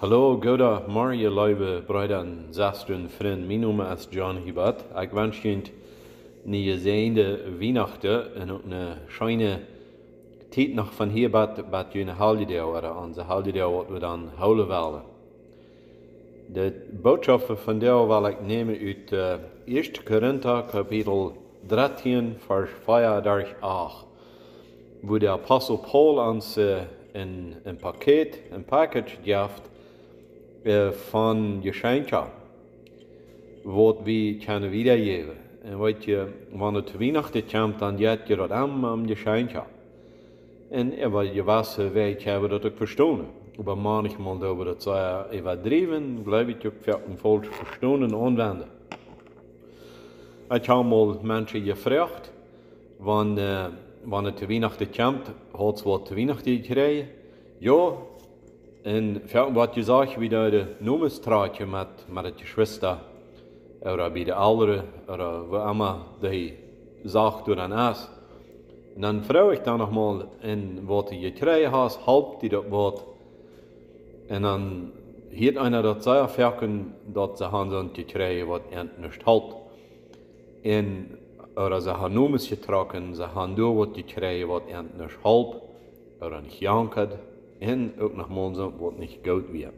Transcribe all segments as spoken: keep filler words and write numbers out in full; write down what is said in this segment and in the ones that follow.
Hallo, gooden Morjen, leewe Breeda un Sestren, Frind. Mien Nomen es John Hiebert. Ekj wensch junt eene jesäajende Wienachten un uk eene scheene Tiet noch von hia bat, bat june Heljedoag, ooda onse Heljedoag, waut wie dan hoolen wellen. De Bootschoft von vondoag well ekj nämen ut, äh, Ieeschte Korinta, Kapitel dartieen, Varsch vea derch acht, wua de Apostel Paulus ons, äh, een, een Paket, een Package jeft, äh, von Jeschenkja, waut wie kjennen wiedajäwen. Un weet jie, wan et to Wienachten kjemt, dan jeft et daut emma een Jeschenkja. Un äwa jewesse Wäaj haben wie daut uk vestonen. Oba maunchmol doo wie daut sea äwadriewen, jleew ekj, uk foaken faulsch vestonen un aunwenden. Ekj hab mol Menschen jefroacht, wan, äh, wan et to Wienachten kjemt, hast du waut to Wienachten jekjräajen? Jo, un foaken woat jesajcht, wie de Nomes trakjen met, met de Jeschwista, ooda bie de Elren, ooda woo emma dee Sach doa dan es. Un dan froag ekj dan noch mol, un waut du jekjräajen hast, halpt die daut waut? Un dan hieet eena daut sea foaken, daut see han soont jekjräajen, waut an nuscht halpt. Un, ooda see han Nomes jetrocken, see han doa waut jekjräajen, waut an nuscht halpt, ooda nich jankat, un uk noch mol soont, waut nich goot wia.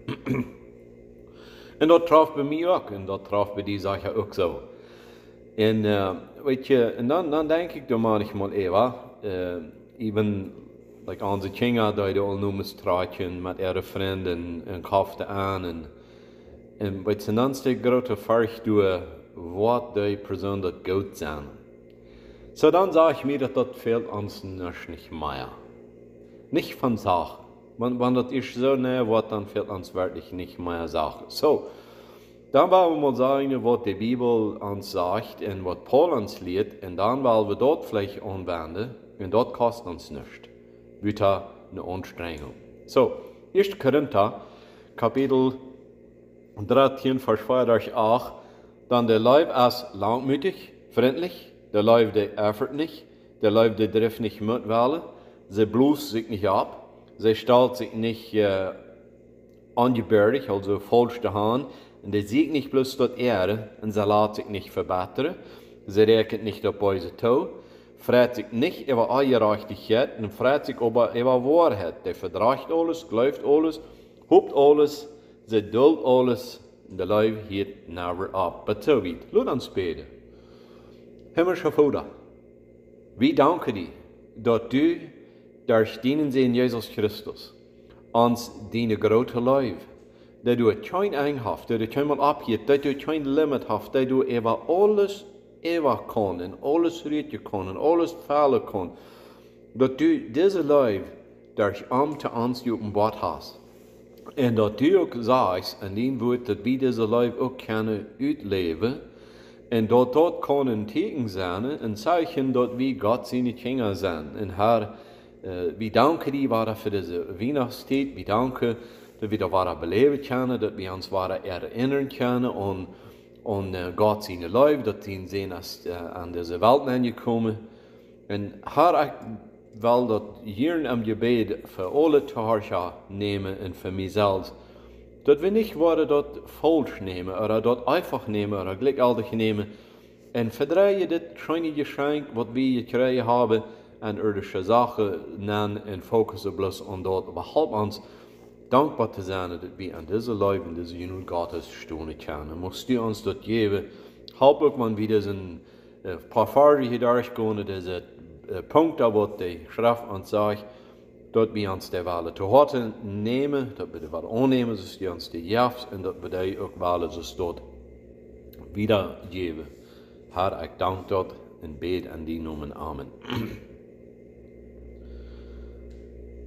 Un daut trof bie mie uk, un daut trof bie die secha uk soo. Un, äh, weet jie, un dan, dan denkj ekj doa maunchmol äwa, äh, even, like, onse Kjinja, dee doonen aul Nomes trakjen met äare Frind un koften aun, un, un weet jie, dan es de groote Froag doa, woat dee Persoon daut goot sennen? Soo, dan saj ekj mie, daut, daut fält ons nuscht nich mea. Nich von Sachen. Wan, wan daut es soo, nä, woat, dan fält ons werkjlich nich mea Sachen. Soo, dan well wie mol seenen, waut de Bibel ons sajcht un waut Paulus ons lieet, un dan well wie daut veleicht aunwenden, un daut kost ons nuscht. Buta eene Aunstrenjunk. Soo, Ieeschte Korinta, Kapitel dartieen, Varsch vea derch acht, dan de Leew es langmootich, frintlich, de Leew dee eifat nich, de Leew dee drift nich Motwellen, see blost sikj nich opp, see stalt sikj nich, äh, onjebiedich, aulsoo faulsch to gonen, un dee sieekjt nich bloos daut Äare, un see lat sikj nich vebittren, see räakjent nich daut Beese too, freit sikj nich äwa Onjerajchtichkjeit, un freit sikj oba äwa Woarheit, dee vedrajcht aules, jleeft aules, hopt aules, see dult aules, un de Leew hieet never opp. Bat soo wiet. Lot ons bäden. Himmlischa Voda, wie danken die, daut du derch dienen Sän Jesus Christus ons diene groote Leew, dee doa kjeen Enj haft, dee doa kjeenmol oppjeit, dee doa kjeen Limit haft, dee doa äwa aules äwa kaun un aules räakjen kaun un aules fellen kaun, daut du dise Leew derch am to ons jeopenboat hast. Un daut du uk sajchst en dien Wuat, daut wie dise Leew uk kjennen utläwen. Un daut daut kaun een Tieekjen sennen, een Zeichen, daut wie Gott siene Kjinja sent. Un Herr, äh, wie danken die wada fa dise Wienachtstiet. Wie danken, daut wie daut wada beläwen kjennen, daut wie ons wada erinnern kjennen aun, aun, äh, Gott siene Leew, daut sien Sän es, äh, aun dise Welt aunjekomen. Un Herr, ekj well daut hia em Jebäd fa aule Tohorcha nämen un fa mie selfst, daut wie nich woaren daut faulsch nämen, ooda daut eefach nämen, ooda jlikjjeltich nämen, un vedreien dit scheene Jeschenkj, waut wie jekjräajen haben, aun irdische Sachen nenn un fokussen bloos aun daut. Oba help ons dankboa to sennen, daut wie aun dise Leew un dise Jenuat Gottes stonen kjennen. Muchst du ons daut jäwen. Help uk, wan wie disen, äh, poa Varsch hia derchgonen, dise, äh, Punkten, waut de Schreft ons sajcht, daut wie ons dee wellen to Hoaten nämen, daut wie dee wellen aunnämen, soo aus du ons dee jefst, un daut wie dee uk wellen soo aus daut wiedajäwen. Herr, ekj dank daut un bäd en dienen Nomen.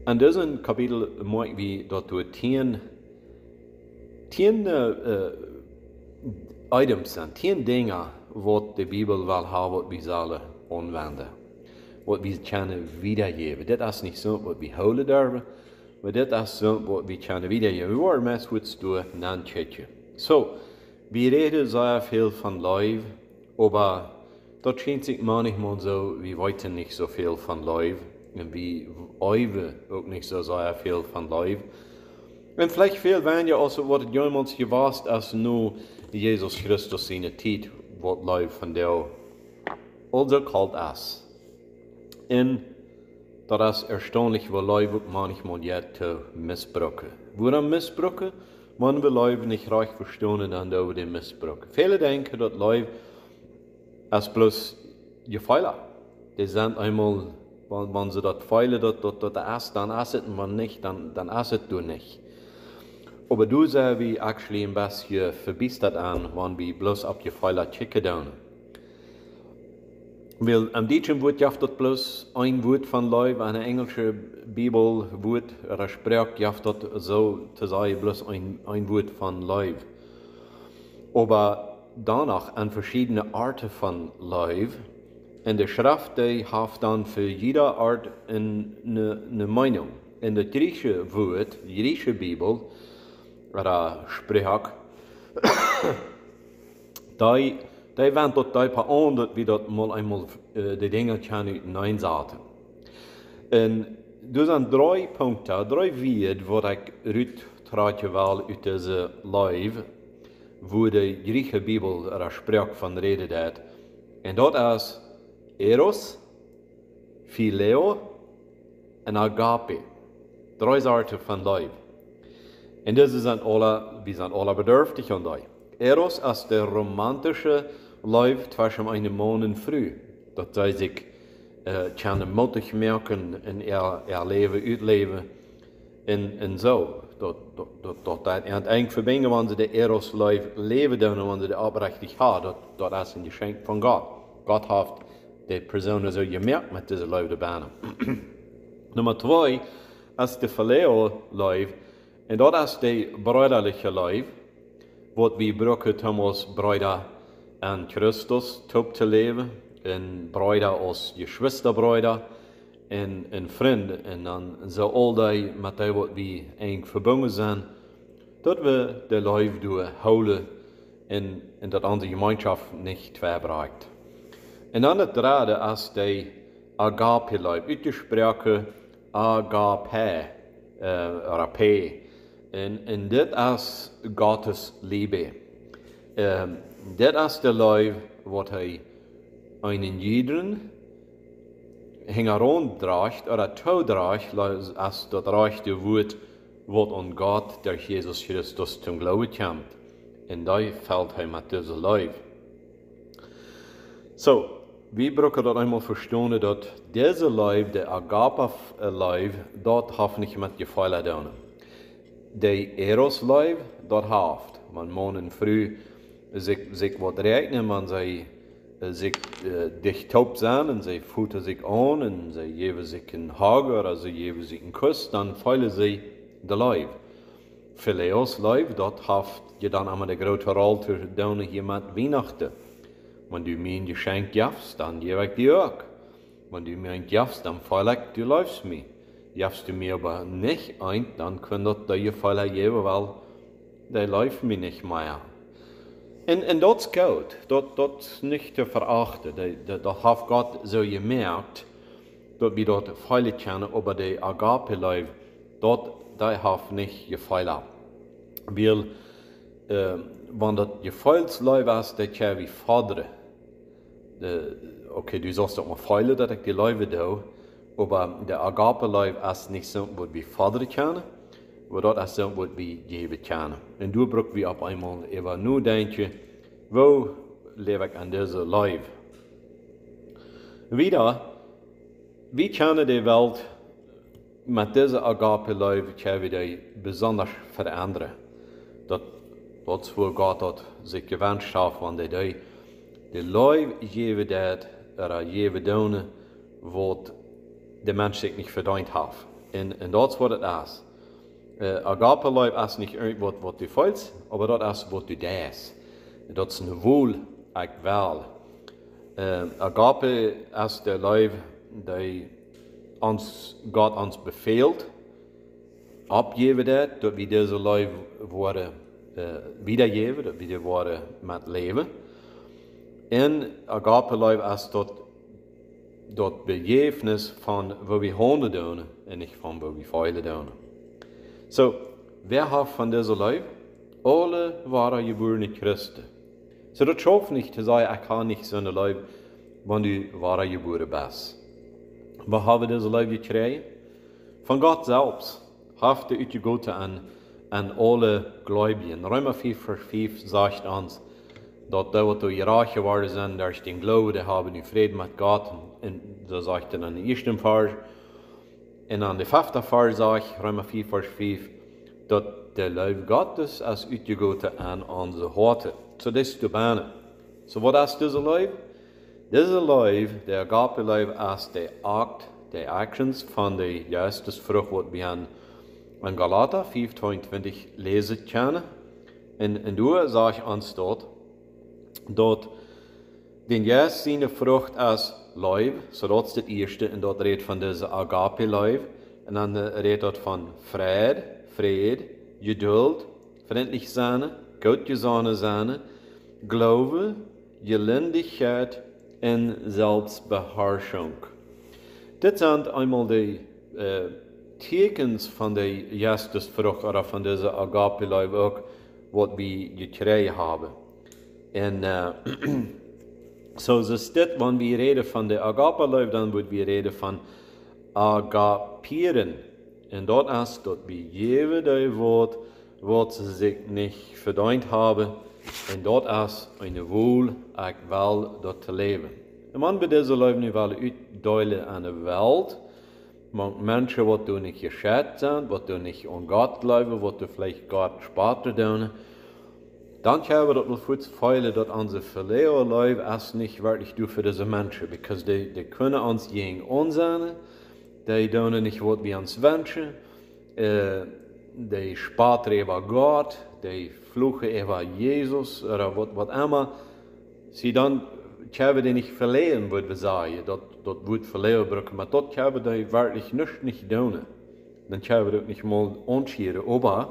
En disen Kapitel moakj wie daut doa tieen, tieen, äh, äh, Items sent, tieen Dinja, waut de Bibel well haben, waut wie sellen aunwenden, waut wie kjennen wiedajäwen. Dit es nich soo, waut wie hoolen derwen, oba dit es soo, waut wie kjennen wiedajäwen. Wie woaren meist fuaz doa nenn kjikjen. Soo, wie räden sea väl von Leew, oba daut schient sikj maunchmol soo, wie weeten nich soo väl von Leew. Un wie äwen uk nich soo sea väl von Leew. Un veleicht väl weinja aus waut et jemols jewast es no Jesus Christus siene Tiet, waut Leew vondoag aulsoo kolt es. Un daut es erstaunlich, woo Leew uk manchmol jeit to missbrucken. Wuarom missbrucken? Wan wie Leew nich rajcht vestonen, dan doo wie dee missbrucken. Väle denkjen, daut Leew es bloos Jefeel. Dee sent eemol, wan, wan see daut feelen, daut, daut, daut es, dan es et, un wan nich, dan, dan es et doa nich. Oba doa sent wie actually een bät vebiestat aun, wan wie bloos opp Jefeel kjikjen doonen. Wiels em dietschen Wuat jeft daut bloos een Wuat von Leew, en de enjelsche Bibel Wuat ooda Sproak jeft daut soo to sajen bloos een, een Wuat von Leew. Oba dan noch aun veschiedne Oaten von Leew. Un de Schreft, dee haft dan fa jiede Oat eene, eene Meinunk. Un daut griechische Wuat, griechische Bibel, ooda Sproak, dee, dee wendt daut deepa aun, daut wie daut mol eemol, äh, de Dinja kjennen uteneensaten. Un doa sent dree Punkten, dree Wieed, waut ekj ruttrakjen well ut dise Leew, woo de griechische Bibel ooda Sproak von räden deit. Un daut es Eros, Phileo un Agape. Dree Oaten von Leew. Un dise sent aule, wie sent aule bedarftich aun dee. Eros es de romantische Leew tweschen eenen Maun un Fru. Daut see sikj, äh, kjennen mottich moaken un äa, äa Läwen utläwen. Un, un soo, daut, daut, daut, daut, daut enj, enj vebinjen, wan see de Eros Leew läwen doonen, wan see dee oprechtich haben, daut, daut es een Jeschenkj von Gott. Gott haft de Persoonen soo jemoakt met dise Leew doabennen. Numma twee es de Phileo Leew, un daut es de breedaliche Leew, waut wie brucken toom aus Breeda en Christus toop to läwen, un Breeda aus Jeschwistabreeda, un, un Frind, un dan soo aul dee, met dee waut wie enj vebungen sent, daut wie de Leew doa hoolen un, un daut onse Jemeenschoft nich twei brakjt. Un dan daut dredde es de Agape Leew, utjesproaken Agape, äh, ooda P. Un, un dit es Gottes Liebe. Ähm, dit es de Leew, waut hee eenen jiedren hinjaraun drajcht, ooda toodrajcht, es daut rajchte Wuat, waut aun Gott derch Jesus Christus toom Gloowen kjemt. Un dee felt hee met dise Leew. Soo, wie brucken daut eemol vestonen, daut dise Leew, de Agape, äh, Leew, daut haft nich met Jefeelen to doonen. De Eros Leew, daut haft, wan Maun un Fru sikj, sikj waut räakjnen, wan see, äh, sikj, äh, dicht toop sent un see foten sikj aun un see jäwen sikj een Hug ooda see jäwen sikj een Kuss, dan feelen see de Leew. Phileo Leew, daut haft je dan emma de groote Rol to doonen hia met Wienachten. Wan du mie een Jeschenkj jefst, dan jäw ekj die uk. Wan du mie eent jefst, dan feel ekj, du leefst mie. Jefst du mie oba nich eent, dan kaun daut de Jefeel jäwen, wiels dee leeft mie nich mea. Un, un daut es goot, daut, daut es nich to verachten. Dee, dee, daut haft Gott soo jemoakt, daut wie daut feelen kjennen, oba de Agape Leew, daut, dee haft nich Jefeelen. Wiels, äh, wan daut Jefeelsleew es, daut kjenn wie fodren. De, okay, du saust daut mau feelen, daut ekj die leewen doo, oba de Agape Leew es nich soo waut wie fodren kjennen, oba daut es soo waut wie jäwen kjennen. Un doa bruck wie opp eemol äwa nodenkjen, woo läw ekj aun dise Leew? Wieda, wie kjennen de Welt met dise Agape Leew, kjenn wie dee besonda veendren. Daut, daut es woo Gott daut sikj jewenscht haft, wan dee, dee, de Leew jäwen deit, ooda jäwen doonen, waut de Mensch sikj nich vedeent haft. Un, un daut es waut et es. Äh, Agape Leew es nich irjent waut, waut du feelst, oba daut es waut du deist. Daut es een Wellen, ekj well. Äh, Agape es de Leew, dee ons, Gott ons befält, oppjäwen deit, daut wie dise Leew woaren, äh, wiedajäwen, daut wie dee woaren met läwen. Un Agape Leew es daut, daut Bejäwnis von woo wie haundlen doonen un nich von woo wie feelen doonen. Soo, Wäa haft von dise Leew? Aule wadajebuarne Christen. Soo daut schauft nich to sajen, ekj ha nich soone Leew, wan du wadajebuaren best. Woo hab wie dise Leew jekjräajen? Von Gott selfst haft hee utjegoten aun, aun aule Gleubje. Reema fief Varsch fief sajcht ons, daut dee waut doa jerajcht jeworden sent derch dän Gloowen, dee haben nu Fräd met Gott. Un soo sajcht hee aun dän ieeschten Varsch. Un aun dän feften Varsch sajcht, Reema fief Varsch fief, daut de Leew Gottes es utjegoten aun onse Hoaten. Soo daut es doa bennen. Soo waut es dise Leew? Dise Leew, de Agape Leew, es de Akt, de Actions von de Jeistesfrucht, waut wie aun, aun Galata fief tweeuntwintich läsen kjennen. Un, un doa sajcht ons daut, daut dän Jeist siene Frucht es Leew, soo daut es daut ieeschte, un daut rät von dise Agape Leew. Un dan, äh, rät daut von Freid, Fräd, Jeduld, frintlich sennen, goot jesonnen sennen, Gloowen, Jelendichkjeit un Selfstbeharschunk. Dit sent eemol de, äh, Tieekjens von de Jeistesfrucht ooda von dise Agape Leew uk, waut wie jekjräajen haben. Un, äh, soo es dit, wan wie räden von de Agape Leew, dan woa wie räden von agapieren. Un daut es daut wie jäwen dee waut, waut see sikj nich vedeent haben. Un daut es eene Wol, ekj well daut to läwen. Un wan wie dise Leew nu wellen utdeelen aun de Welt, mank Menschen, waut doa nich jescheit sent, waut doa nich aun Gott jleewen, waut doa veleicht Gott spotten doonen, dan kjenn wie daut wel fuaz feelen, daut onse Phileo Leew es nich werkjlich doa fa dise Menschen, because dee, dee kjennen ons jäajen ons sennen, dee doonen nich, waut wie ons wenschen, äh, dee spotten äwa Gott, dee fluchen äwa Jesus, ooda waut, waut emma. See, dan kjenn wie dee nich veleieren, wudd wie sajen, daut, daut Wuat veleieren brucken, oba daut kjenn wie dee werkjlich nuscht nich doonen. Dan kjenn wie daut nich mol aunschieren. Oba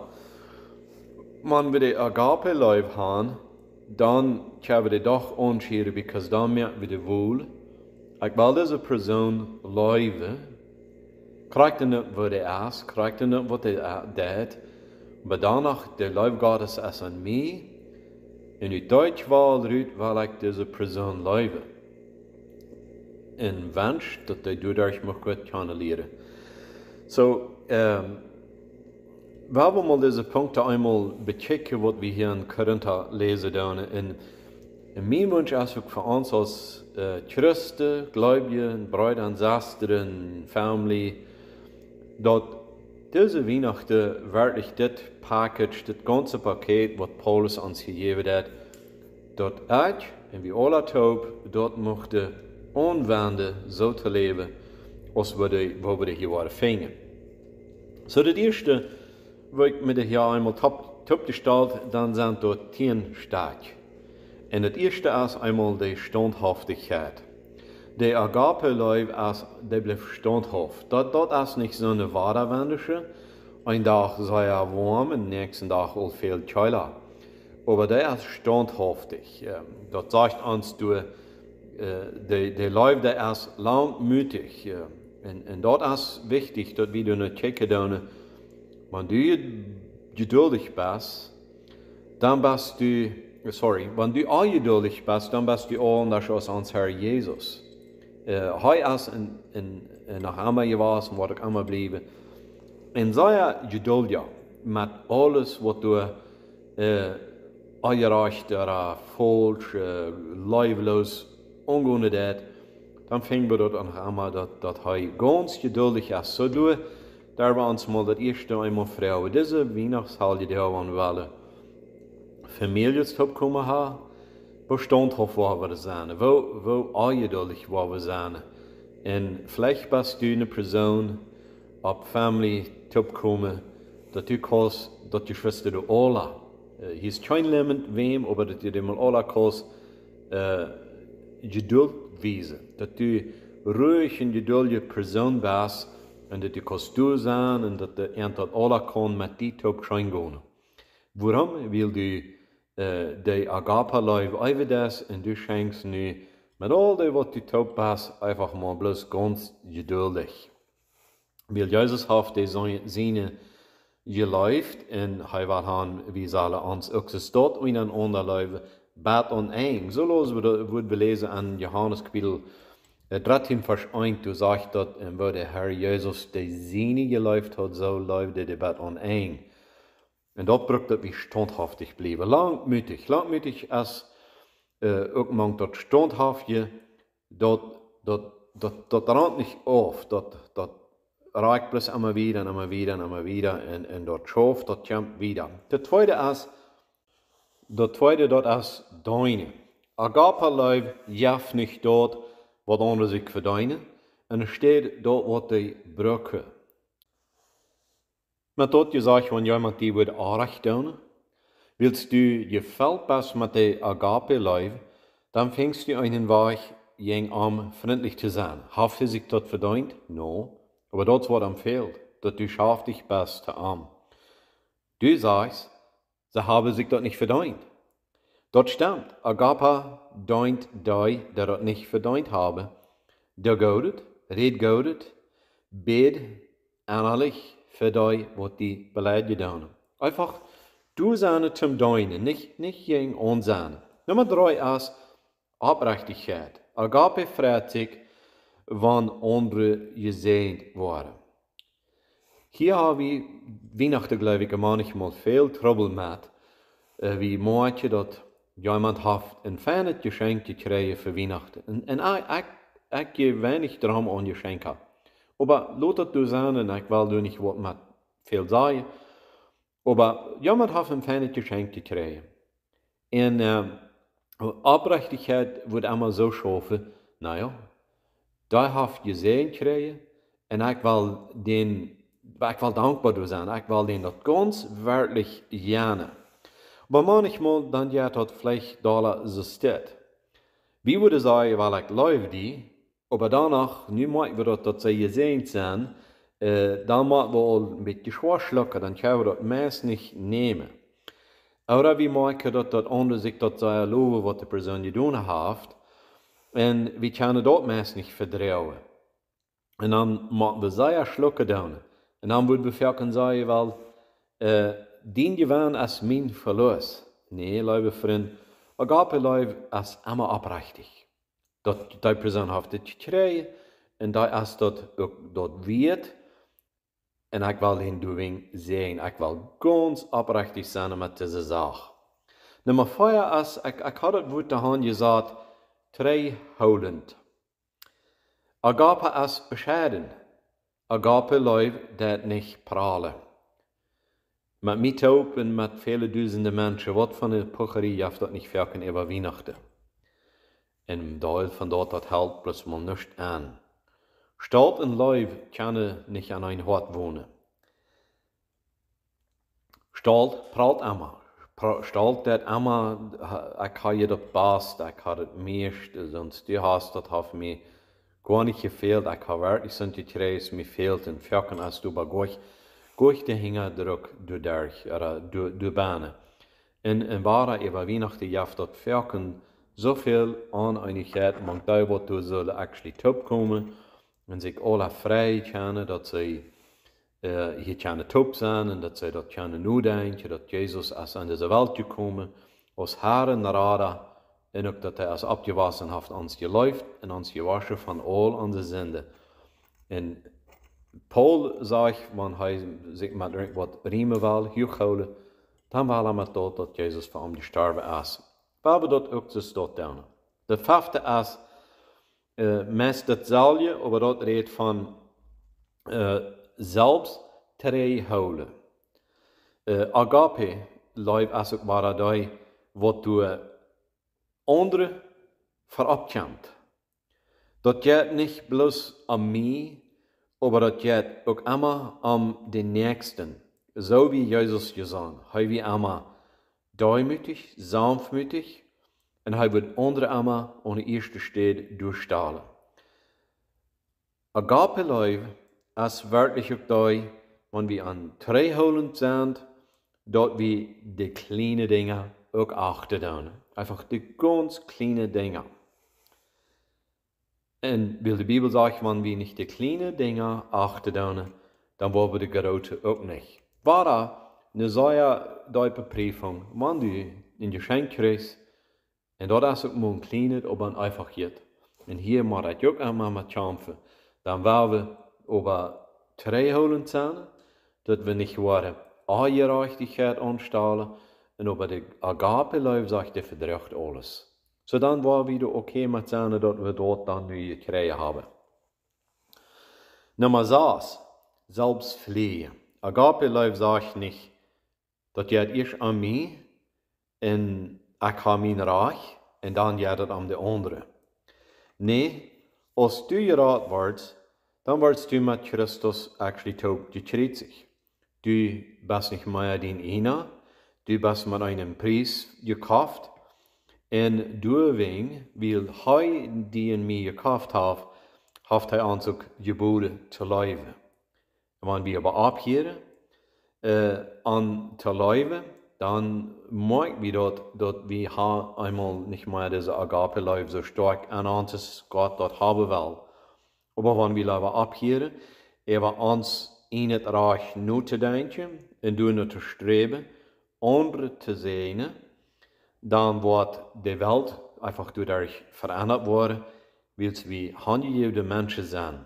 wan wie de Agape Leew haben, dan kjenn wie dee doch aunschieren, because dan moak wie de Wol, ekj well dise Persoon leewen, krakjt endoont woo dee es, krakjt endoont waut dee, äh, deit, oba dan noch de Leew Gottes es aun mie, un ut dee Wol rut well ekj dise Persoon leewen. Un wensch, daut dee doaderch mol goot kjennen lieren. Soo, ähm, wie wellen mol dise Punkten eemol bekjikjen, waut wie hia en Korinta läsen doonen. Un, un mien Wunsch es uk fa ons aus, äh, Christen, Gleubje, Breeda un Sestren, Family, daut dise Wienachten werkjlich dit Package, dit gaunze Paket, waut Paulus ons jejäft haft, daut ekj un wie aule toop daut muchten aunwenden, soo to läwen, aus wie dee, woo wie dee hia woaren finjen. Soo, daut ieeschte, woo ekj mie daut hia eemol toop, toopjestalt, dan sent doa tieen Stakj. Un daut ieeschte es eemol de Staunthaftichkjeit. De Agape Leew es, dee blift staunthauft. Daut, daut es nich soone wadawendische, een Dach sea woam un dän näakjsten Dach aul väl kjeela. Oba dee es staunthauftich. Ähm, daut sajcht ons doa, äh, de, de Leew, dee es langmootich, äh, un, un daut es wichtich, daut wie doa nich kjikjen doonen. Wan du jeduldich best, dan best du, sorry, wan du onjeduldich best, dan best du aundasch aus ons Herr Jesus. Äh, hee es en, en, en noch emma jewast un woat uk emma bliewen. Un sea jeduldich met aules, waut doa, äh, onjerajcht ooda faulsch, äh, leewloos aungonen deit, dan finj wie daut noch emma, daut, daut hee gaunz jeduldich es. Soo doa, doa woa wie ons mol daut ieeschte eemol froagen, dise Wienachtsheljedoag, wan wie wellen Famieljes toopkomen haben, woo staunthauft woa wie sennen, woo, woo onjeduldich woa wie sennen. Un veleicht best du eene Persoon, opp Family toopkomen, daut du kaust, daut Jeschwista doa aula, äh, hia es kjeen Limit wäm, oba daut du dee mol aula kaust, äh, Jeduld wiesen. Daut du ruich eene jeduldje Persoon best un daut du kaust doa sennen un daut de Ent daut aula kaun met die toop scheen gonen. Wuarom? Wiels du, äh, de Agape Leew äwa deist un du schenkjst nu met aul dee, waut du toop best, eefach mol bloos gaunz jeduldich. Wiels Jesus haft dee siene, siene jeleeft un hee well han, wie sellen ons uk soo daut unjarenaunda leewen, bat aum Enj. Soo läsen wie daut, waut wie läsen en Johanes Kapitel, äh, dartieen Varsch eent, doa sajcht daut, un woo de Herr Jesus de Siene jeleeft haud, soo leewd hee bat aum Enj. Un daut brukt daut wie staunthauftich bliewen. Langmootich. Langmootich es, äh, uk mank daut Staunthauftje, daut, daut, daut, daut rant nich auf, daut, daut rieekjt bloos emma wieda un emma wieda un emma wieda un, un daut schauft, daut kjemt wieda. Daut tweede es, daut tweede, daut es deenen. Agape Leew jeft nich daut, waut aundre sikj vedeenen, un enne Städ daut, waut dee brucken. Met daut jesajcht, wan jemaunt die wudd oajch doonen, wiels du jefelt best met de Agape Leew, dan finjst du eenen Wajch, jäajen am frintlich to sennen. Haft hee sikj daut vedeent? No. Oba daut es waut am fält, daut du schaftich best to am. Du sajchst, see haben sikj daut nich vedeent. Daut stemt. Agape deent dee, dee daut nich vedeent haben. Doo Goodet, räd Goodet, bäd ennalich fa dee, waut die beleidicht haben. Eefach, du sennen toom deenen, nich, nich jäajen aun sennen. Numma dree es Oprechtichkjeit. Agape freit sikj, wan aundre jesäajent woaren. Hia ha wie Wienachten, jleew ekj, maunchmol väl Trubbel met, äh, wie moakjen daut jemaunt haft een feinet Jeschenkj jekjräajen fa Wienachten. Un, un ekj, ekj, ekj jeef weinich Droom aun Jeschenkja. Oba lot daut doa sennen, un ekj well doa nich waut met väl sajen. Oba jemaunt haft een feinet Jeschenkj jekjräajen. Un, ähm, Oprechtichkjeit wudd emma soo schaufen, na jo, dee haft jesäajent jekjräajen, un ekj well dän, ekj well dankboa doa sennen, ekj well dän daut gaunz werkjlich jennen. Oba maunchmol, dan jeit daut veleicht dolla soo stell. Wie wudden sajen, well, ekj leew die, oba doano, nu moakjen wie daut, daut see jesäajent sent, äh, dan motten wie aul een bät schwoa schlucken, dan kjennen wie daut meist nich nämen. Ooda wie moakjen daut, daut aundre sikj daut sea lowen, waut de Persoon jedonen haft, un wie kjennen daut meist nich vedroagen. Un dan motten wie sea schlucken doonen. Un dan wudden wie foaken sajen, well, äh, dien Jewenn es mien Velost. Nä, leewe Frind, Agape Leew es emma oprechtich. Daut, dee Persoon haft et jekjräajen, un dee es daut uk daut wieet, un ekj well dän doawäajen säajnen. Ekj well gaunz oprechtich sennen met dise Sach. Numma vea es, ekj, ekj haud daut Wuat doa han jesat, trigjhoolent. Agape es bescheiden. Agape Leew deit nich pralen. Met mie toop un met väle dusende Menschen, waut fa eene Pucherie jeft daut nich foaken äwa Wienachten. Un een Deel von daut, daut halpt bloos mau nuscht aun. Stolt un Leew kjennen nich aun een Hoat wonen. Stolt pralt emma. Pra-, Stolt deit emma, ha-, ekj ha je daut baste, ekj ha daut mieeschte, soont du hast, daut haft mie goanich jefält, ekj ha werkjlich soont jekjräajen, mie fält, un foaken es doa bie goanich, goanich de Hinja druk doaderch, ooda doa, doa bennen. Un, un wada äwa Wienachten jeft daut foaken soo väl Oneenichkjeit, mank dee waut doa sullen actually toopkomen, un sikj aula frei kjennen, daut see, äh, hia kjennen toop sennen, un daut see daut kjennen nodenkjen, daut Jesus es aun dise Welt jekomen, aus Herr un Rada, un uk daut hee es oppjewossen, haft ons jeleeft un ons jewoschen von aul onse Sinden. Un Paul sajcht, wan hee sikj met irjentwaut riemen well, huach hoolen, dan well hee met daut, daut Jesus fa am jestorwen es. Well wie daut uk soo doonen. Daut fefte es, äh, meist dautselwje, oba daut rät von, äh, selfst trigjhoolen. Äh, Agape Leew es uk wada dee, waut doa aundre verop kjemt. Daut jeit nich bloos om mie, oba daut jeit uk emma om dän Näakjsten, soo aus Jesus jesajcht. Hee wia emma deemootich, saunftmootich, un hee wudd aundre emma aun de ieeschte Städ doastalen. Agape Leew es werkjlich uk dee, wan wie aun trigjhoolent sent, daut wie de kjliene Dinja uk achten doonen. Eefach de gaunz kjliene Dinja. Un wiels de Bibel sajcht, wan wie nich de kjliene Dinja achten doonen, dan woa wie de groote uk nich. Wada ne sea deepe Prüfung, wan du een Jeschenkj kjrichst, un daut es uk mau een kjlienet, oba een eefachet. Un hia mott ekj uk emma met kjamfen. Dan woa wie oba trigjhoolent sennen, daut wie nich woaren Onjerajchtichkjeit aunstalen, un oba de Agape Leew, sajcht, dee vedroacht aules. Soo dan woa wie doa okay met sennen, daut wie daut dan nu jekjräajen haben. Numma sas, selfst flieen. Agape Leew sajcht nich, daut jeit ieescht om mie un ekj hab mien Rajcht un dan jeit et om de aundre. Nä, aus du jerat woascht, dan woascht du met Christus actually toop jekjriezicht. Du best nich mea dien eena, du best met eenen Pries jekoft. Un doawäajen, wiel hee die un mie jekoft haft, haft hee ons uk jebooden to läwen. Un wan wie oba opphieren, äh, aun to läwen, dan moakj wie daut, daut wie ha eemol nich mea dise Agape Leew soo stoakj aun ons es, aus Gott daut haben well. Oba wan wie leewa opphieren, äwa ons ieejnet Rajcht notodenkjen un doano to sträwen, aundre to säajnen, dan woat de Welt eefach doaderch veendat woaren, wiels wie hanjejäwne Menschen sent.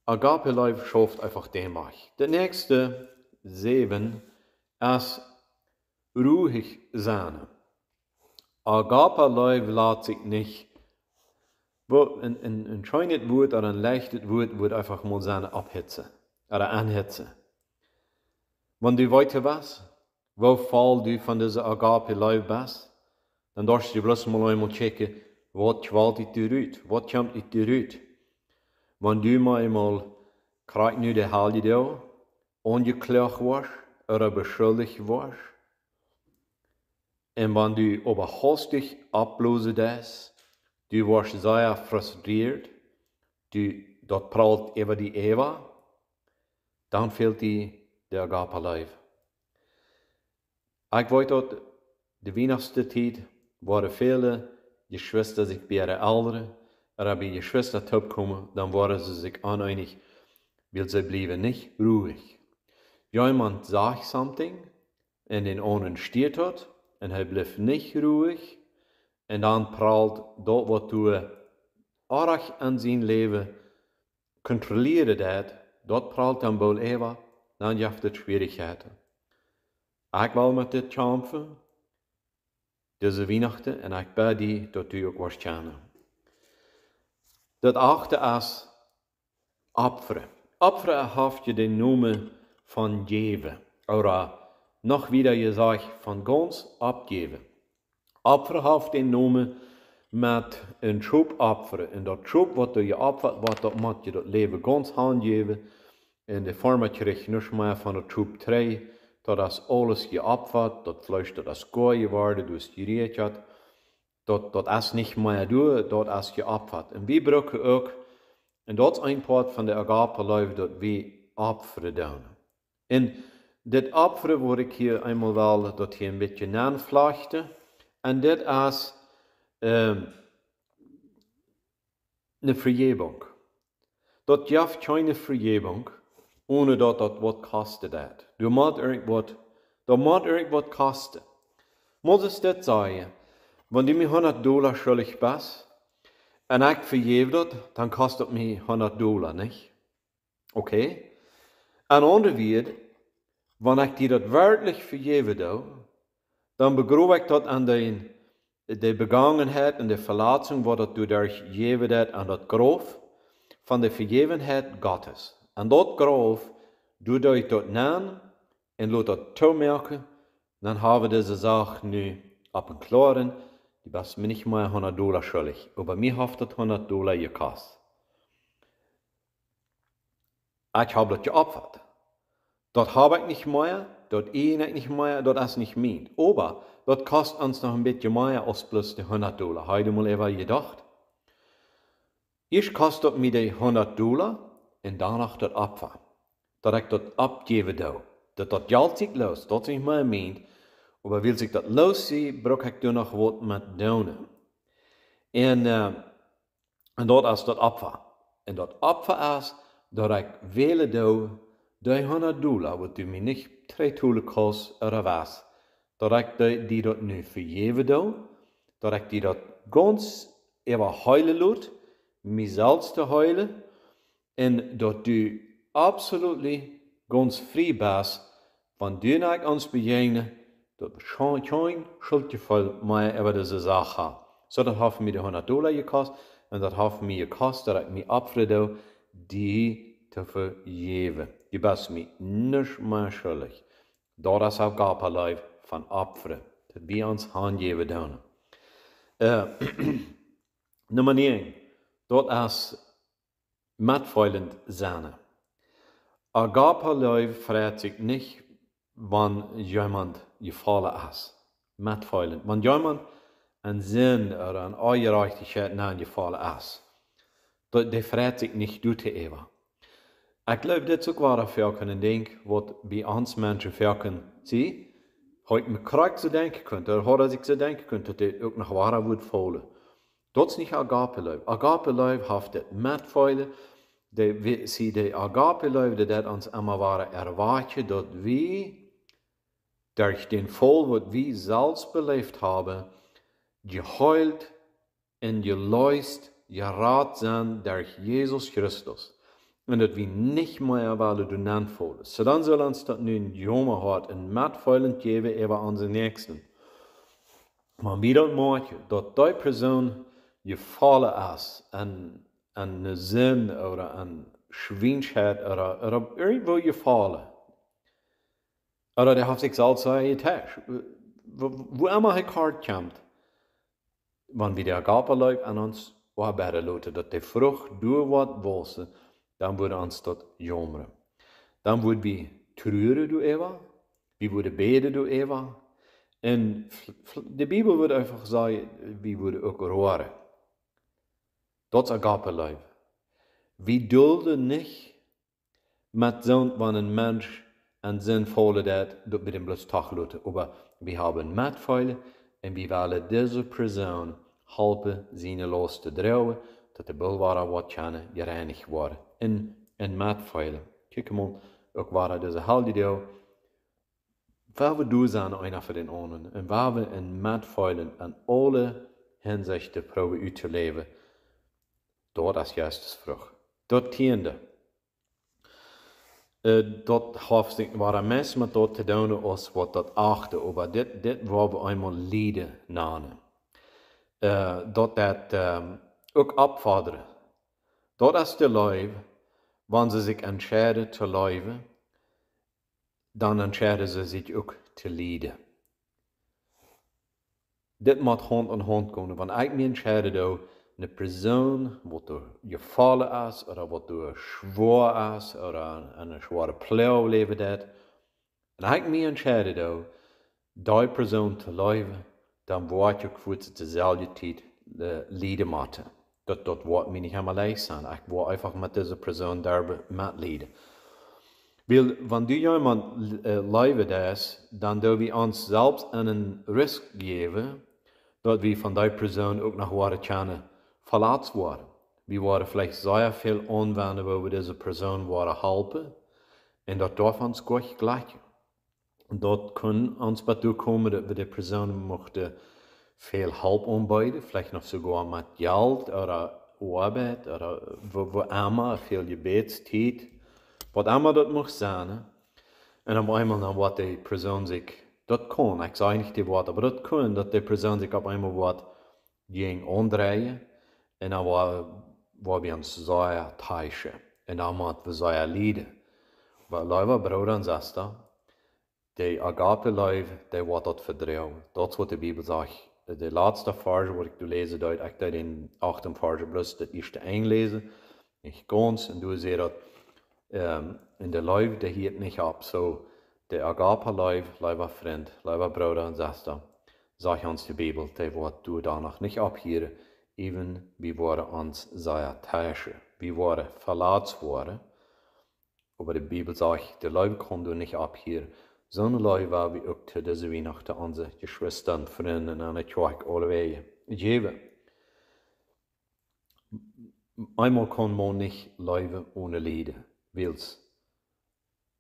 Agape Leew schauft eefach dän Wajch. Daut näakjste, säwen, es ruhich sennen. Agape Leew lat sikj nich, woo een, een, een scheenet Wuat ooda een leichtet Wuat woat eefach mol sennen opphitzen ooda aunhitzen. Wan du weeten west, woo voll du von dise Agape Leew best, dan darfst du bloos mol eemol checken, waut kjwalt ut die rut, waut kjemt ut die rut. Wan du mau eemol krakjt nu de Heljedoag aunjekloacht woascht ooda beschuldicht woascht, un wan du oba haustich opplosen deist, du woascht sea frustriert, du, daut pralt äwa die äwa, dan fält die de Agape Leew. Ekj weet daut de Wienachtsstiet woaren väle Jeschwista sikj bie äare Elren, ooda bie Jeschwista toopkomen, dan woaren see sikj oneenich, wiels see bliewen nich ruhich. Jemaunt sajcht something, un dän aundren stieet daut, un hee blift nich ruhich, un dan pralt daut, waut doa oajch aun sien Läwen kontrollieren deit, daut pralt dan boolt äwa, dan jeft et Schwierichkjeiten. Ekj well met dit kjamfen, dise Wienachten, un ekj bäd die, daut du uk woascht kjennen. Daut achte es opfren. Opfren haft je dän Nomen von jäwen, ooda noch wieda jesajcht, von gaunz oppjäwen. Opfren haft dän Nomen met een Schop opfren. Un daut Schop, waut doa jeopfat woat, daut mott je daut Läwen gaunz hanjäwen. Un de Farma kjricht nuscht mea von daut Schop trigj. Daut es aules jeopfat, daut Fleesch, daut es goa jeworden, daut es jeräakjat. Daut, daut es nich mea doa, daut es jeopfat. Un wie brucken uk, un daut es een Poat von de Agape Leew, daut wie opfren doonen. Un dit Opfren, waut ekj hia eemol well, daut hia een bät nenflajchten. Un dit es, ähm, ne Vejäwunk. Daut jeft kjeene Vejäwunk, onen daut daut waut kosten deit. Du motst irjent waut, daut mott irjent waut kosten. Mott ekj dit sajen, wan du mie hundat Dolla schuldich best, un ekj vejäw daut, dan kost daut mie hundat Dolla, nich? Okay? En aundre Wieed, wan ekj die daut werkjlich vejäwen doo, dan begroow ekj daut aun de, de Vegangenheit un de Veletzunk, waut daut doaderch jejäft haft, aun daut Grauf von de Vejäwenheit Gottes. Aun daut Grauf, doa doo ekj daut nenn un lot daut toomoaken, dan hab wie dise Sach nu opp een kloaren, du best mie nich mea hundat Dolla schuldich, oba mie haft daut hundat Dolla jekost. Ekj hab daut jeopfat. Daut hab ekj nich mea, daut eajen ekj nich mea, daut es nich mient. Oba daut kost ons noch een bät mea aus bloos de hundat Dolla. Hast du mol äwa jedocht? Ieescht kost daut mie de hundat Dolla un dan noch daut Opfa. Daut ekj daut oppjäwen doo. Daut, daut Jelt sitt loos, daut es nich mea mient. Oba wiels ekj daut loos sie, bruck ekj doa noch waut met doonen. Un, äh, un daut es daut Opfa. Un daut Opfa es, daut ekj wälen doo, dee hundat Dolla, waut du mie nich trigj tolen kaust, ooda waut, daut ekj die, die daut nu vejäwen doo, daut ekj die daut gaunz äwa heelen lot, mie selfst to heelen, un daut du absolutely gaunz frie best, wan du un ekj ons bejäajnen, daut wie kjeen, kjeen Schuldjefeel mea äwa dise Sach haben. Soo, daut haft mie de hundat Dolla jekost, un daut haft mie jekost, daut ekj mie oppfren doo, die to vejäwen. Du best mie nuscht mea schuldich. Daut es Agape Leew von oppfren. Daut wie ons hanjäwen doonen. Äh, Numma näajen. Daut es metfeelent sennen. Agape Leew freit sikj nich, wan jemaunt jefollen es. Metfeelent. Wan jemaunt enn Sind ooda enn Onjerajchtichkjeit nenjefollen es. Daut, dee freit sikj nich doaräwa. Ekj jleew, dit es uk waut foaken een Dinkj, waut bie ons Menschen foaken, see, haud ekj mie krakjt soo denkjen kunt, ooda haud hee sikj soo denkjen kunt, daut hee uk noch wada wudd faulen. Daut es nich Agape Leew. Agape Leew haft dit Metfeelen. De, wie, see, de Agape Leew, dee deit ons emma wada erwakjen, daut wie derch dän Faul, waut wie selfst beläft haben, jeheelt un jeleest, jerat sent derch Jesus Christus. Un daut wie nich mea wellen doa nenfaulen. Soo dan saul ons daut nu een Jomahaunt un Metfeelen jäwen äwa onse Näakjsten. Wan wie daut moakjen, daut dee Persoon jefollen es, enn, enn eene Sind ooda enn Schwienschheit ooda, ooda irjentwoo jefollen. Ooda dee haft sikj selfst soo jetäuscht. Woo, woo emma hee kort kjemt. Wan wie de Agape Leew aun ons oabeiden loten, daut de Frucht doa woat wausen, dan woat ons daut jomren. Dan woa wie truren doaräwa, wie woaren bäden doaräwa. Un f-, f-, de Bibel woat eefach sajen, wie woaren uk roaren. Daut es Agape Leew. Wie dulden nich met soont, wan een Mensch enn Sind faulen deit, daut wie dän bloos toch loten. Oba wie haben Metfeelen un wie wellen dise Persoon halpen siene Laust to droagen, daut de Bulwara woat kjennen jereinicht woaren. Un, un Metfeelen. Kjikj mol, uk wada dise Heljedoag. Wua wie doa sent, eena fa dän aundren. Un wua wie enn Metfeelen enn aule Hinsichten proowen uttoläwen. Daut es Jeistesfrucht. Daut tieende. Äh, daut haft sikj wada meist met daut to doonen aus waut daut achte, oba dit, dit woa wie eemol Lieden nanen. Äh, daut deit, ähm, uk oppfodren. Daut es de Leew, wan see sikj entscheiden to leewen, dan entscheiden see sikj uk to lieden. Dit mott Haunt aun Haunt gonen. Wan ekj mie entscheiden doo, eene Persoon, waut doa jefollen es, ooda waut doa schwoa es, ooda enn eene schwoare Ploag läwen deit, wan ekj mie entscheiden doo, dee Persoon to leewen, dan woa ekj uk fa deeselwje Tiet, äh, lieden motten. Daut, daut woat mie nich emma leicht sennen. Ekj woa eefach met dise Persoon doaräwa metlieden. Wiels, wan du jemaunt, äh, leewen deist, dan doo wie ons selfst eenen Risk jäwen, daut wie von dee Persoon uk noch woaren kjennen veletzt woaren. Wie woaren veleicht sea väl aunwenjen, woo wie dise Persoon woaren halpen. Un daut darf ons goanich jlikjen. Daut kaun ons bie doa komen, daut wie de Persoon muchten väl Help aunbeeden, veleicht noch soogoa met Jelt ooda Oabeit ooda woo, woo emma, väl Jebädstiet, waut emma daut mucht sennen. Un opp eemol dan woat de Persoon sikj, daut kaun, ekj saj nich de Wieed, oba daut kaun, daut de Persoon sikj opp eemol woat jäajen aundreien un dan woa, woa wie ons sea täuschen. Un dan woa wie sea lieden. Oba leewe Breeda un Sestren, de Agape Leew, dee woat daut vedroagen. Daut es waut de Bibel sajcht. De latste Varsch, waut ekj doa läsen deed, ekj deed dän achten Varsch bloos daut ieeschte Enj läsen. Nich gaunz. Un doa sajcht daut, ähm, enn de Leew, dee hieet nich opp. Soo, de Agape Leew, leewe Frind, leewe Breeda un Sestren, sajcht ons de Bibel, dee woat doa dan noch nich opphieren, wan wie woaren ons sea täuschen. Wie woaren veletzt woaren. Oba de Bibel sajcht, de Leew kaun doa nich opphieren. Soone Leew woa wie uk to dise Wienachten onse Jeschwista un Frind enne Kjoakj aulewäajen jäwen. Eemol kaun maun nich leewen onen lieden, wiels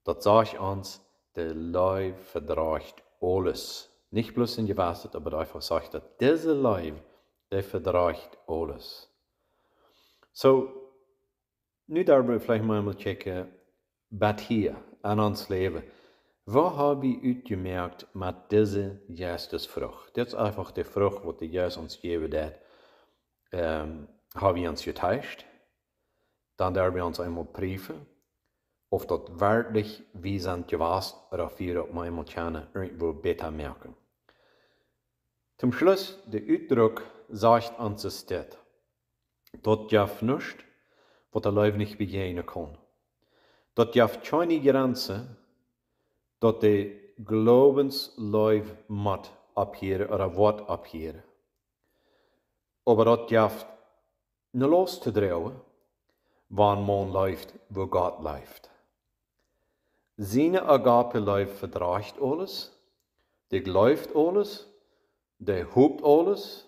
Daut sajcht ons, de Leew vedrajcht aules. Nich bloos en jewesset, oba eefach sajcht daut, dise Leew, dee vedrajcht aules. Soo, nu doa wie veleicht mol mol kjikjen, bat hia aun ons Läwen. Waut hab wie utjemoakt met dise Jeistesfrucht? Dit es eefach de Frucht, waut de Jeist ons jäwen deed. Ähm, hab wie ons jeteischt? Dan doa wie ons eemol priefen, auf daut werkjlich wie sent jewast, ooda auf wie daut mol eemol kjennen irjentwoo bäta moaken. Toom Schluss, de Utdruck sajcht ons es dit: Daut jeft nuscht, waut de Leew nich bejäajnen kaun. Daut jeft kjeene Jrenzen, daut de Gloowensleew mott opphieren ooda woat opphieren. Oba daut jeft ne Laust to droagen, wan maun leeft, woo Gott leeft. Siene Agape-Leew vedrajcht aules, dee jleeft aules, dee hopt aules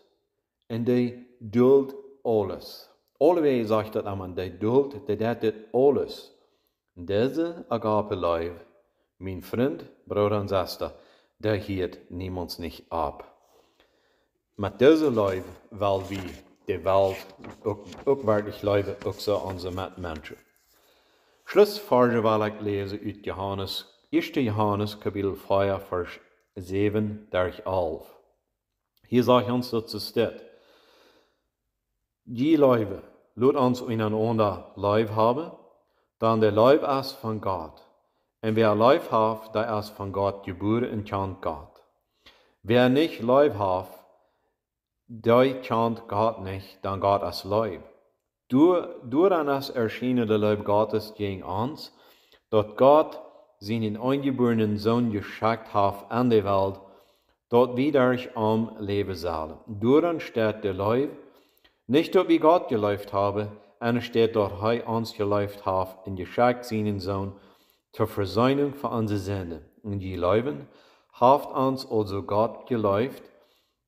un dee dult aules. Aulewäajen sajcht daut emma, dee dult, dee deit dit aules. Dise Agape-Leew, mien Frint, Brooda un Sesta, dee hieet niemols nich opp. Met dise Leew well wie de Welt uk, uk werkjlich leewen, uk soo onse Metmenschen. Schlussvarsch well ekj läsen ut Johanes, ieeschte Johanes, Kapitel vea, Varsch säwen derch alf. Hia sajcht ons daut soo steit: Jie Leewe, lot ons unjarenaunda leew haben, dan de Leew es von Gott. Un wäa leew haft, dee es von Gott jebuaren un kjant Gott. Wäa nich leew haft, dee kjant Gott nich, dan Gott es Leew. Doa-, doaraun es erschienen de Leew Gottes jäajen ons, daut Gott sienen eenjebuarnen Sän jeschekjt haft aun de Welt, daut wie derch am läwen sellen. Doaraun steit de Leew, nich daut wie Gott jeleeft haben, enne Städ daut hee ons jeleeft haft un jeschekjt sienen Sän to Vesöhnung fa onse Sinden. Un jie Leewen, haft ons aulsoo Gott jeleeft,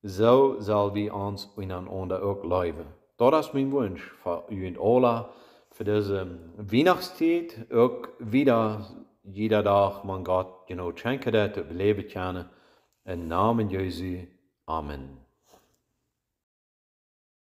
soo sell wie ons unjarenaunda uk leewen. Daut es mien Wunsch fa junt aula, fa dise Wienachtstiet, uk wieda, jieda Dach, mau Gott jenuach schenkjen daut wie läwen kjennen. Em Nomen Jesu. Amen.